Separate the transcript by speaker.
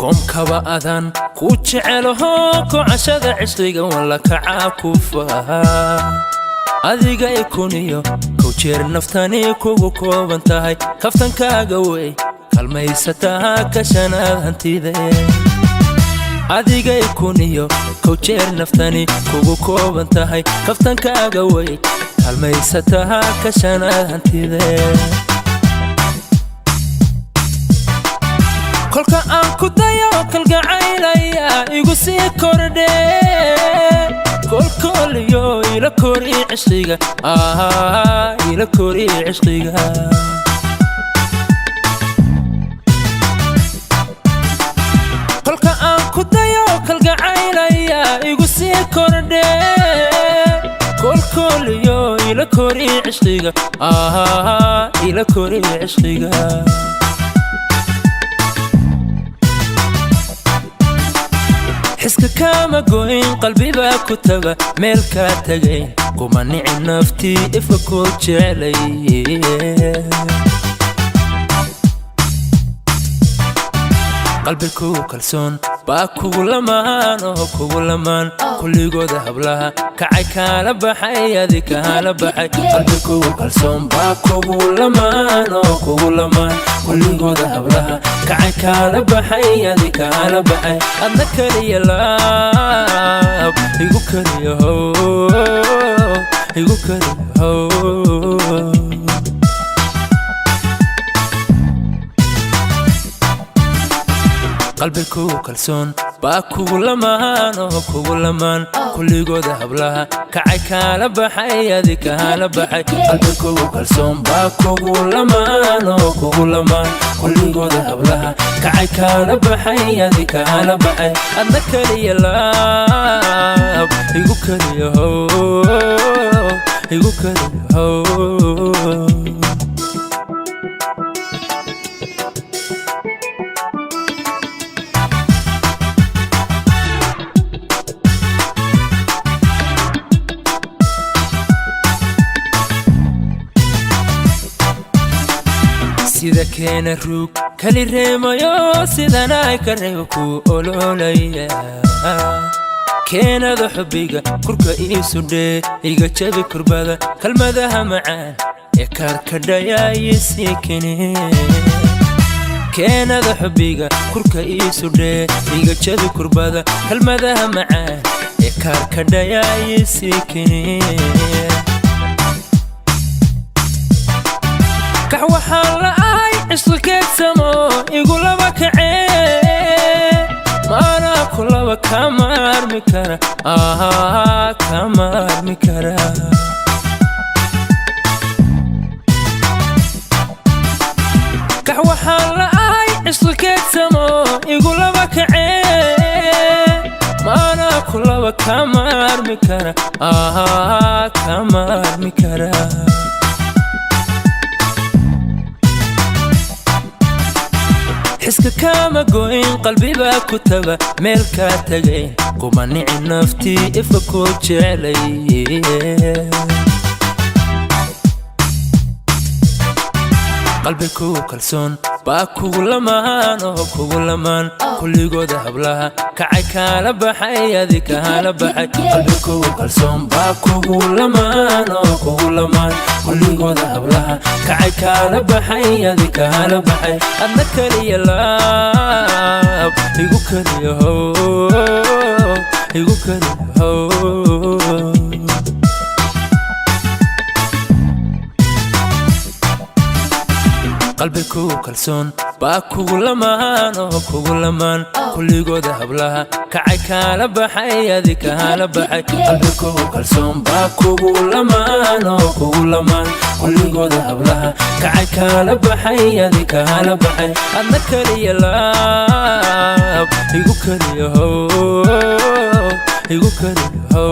Speaker 1: Koonkaba adaan ku jecelaho, kocashada cishqiga walla kacaa ku faha. Adiga ikuniyo kow jeer naftani kugu kooban tahay, kaftankaaga wey kalmaysataa kashanaad hantide. Adiga ikuniyo kow jeer naftani kugu kooban tahay, kaftankaaga wey kalmaysataa kashanaad hantide. Kolka aan ku dayo kalgacaylaya igu sii kordhe, kolkooliyo ila kori cishqiga, ila kori cishqiga. Kolka aan ku dayo kalgacaylaya igu sii kordhe, kolkooliyo ila kori cishqiga, ila kori cishqiga. Xiska kama goyn, qalbibaa ku taga meel kaa tagayn, kuma nici naftii ifka ku jeclay. Qalbi kugu kalsoon baa kugu lamaan oo kugu lamaan, kulligooda hablaha kacay kaala baxay, adi kaala baxay. Qalbi kugu kalsoon baa kugu lamaan oo kugu lamaan, kulligooda hablaha kacay kaala baxay, adi kaala baxay. Adna kaliya laab igu kaliya how, igu kaliya how. Qalbi kugu kalsoon baa kugu lamaan oo kugu lamaan, kulligooda hablaha kacay kaala baxay, adi kaala baxay. Qalbi kugu kalsoon baa kugu lamaan oo kugu lamaan, kulligooda hablaha kacay kaala baxay, adi kaala baxay. Adna kaliya laab igu kaliya how, igu kaliya how. Sida keena ruug kali reemayo, sidana ka reeb ku ololaya. Keenada xubbiga kurka iisu dhee, iga jabi kurbada, kalmadaha macaan ee kaarkadhayaa kene. Keenada xubbiga kurka iisu dhee, iga jabi kurbada, kalmadaha macaan ee kaarkadhayaa kene. Kax waxaan la ahay cishqi keedsamo igu laba kacee, maanaa ku laba kama armi kara, kama armi kara. Kax waxaan la ahay cishqi keedsamo igu laba kacee, maanaa ku laba kama armi kara, kama armi kara. Xiska kama goyn, qalbibaa ku taga meel kaa tagayn, kuma nici naftii ifka ku jeclay. Qalbi kugu kalsoon baa kugu lamaan oo kugu lamaan, kulligooda hablaha kacay kaala baxay, adi kaala baxay. Qalbi kugu kalsoon baa kugu lamaan oo kugu lamaan, kulligooda hablaha kacay kaala baxay, adi kaala baxay. Adna kaliya laab igu kaliya how, igu kaliya how. Qalbi kugu kalsoon baa kugu lamaan oo kugu lamaan, kulligooda hablaha kacay kaala baxay, adi kaala baxay. Qalbi kugu kalsoon baa kugu lamaan oo kugu lamaan, kulligooda hablaha kacay kaala baxay, adi kaala baxay. Adna kaliya laab igu kaliya how, igu kaliya how.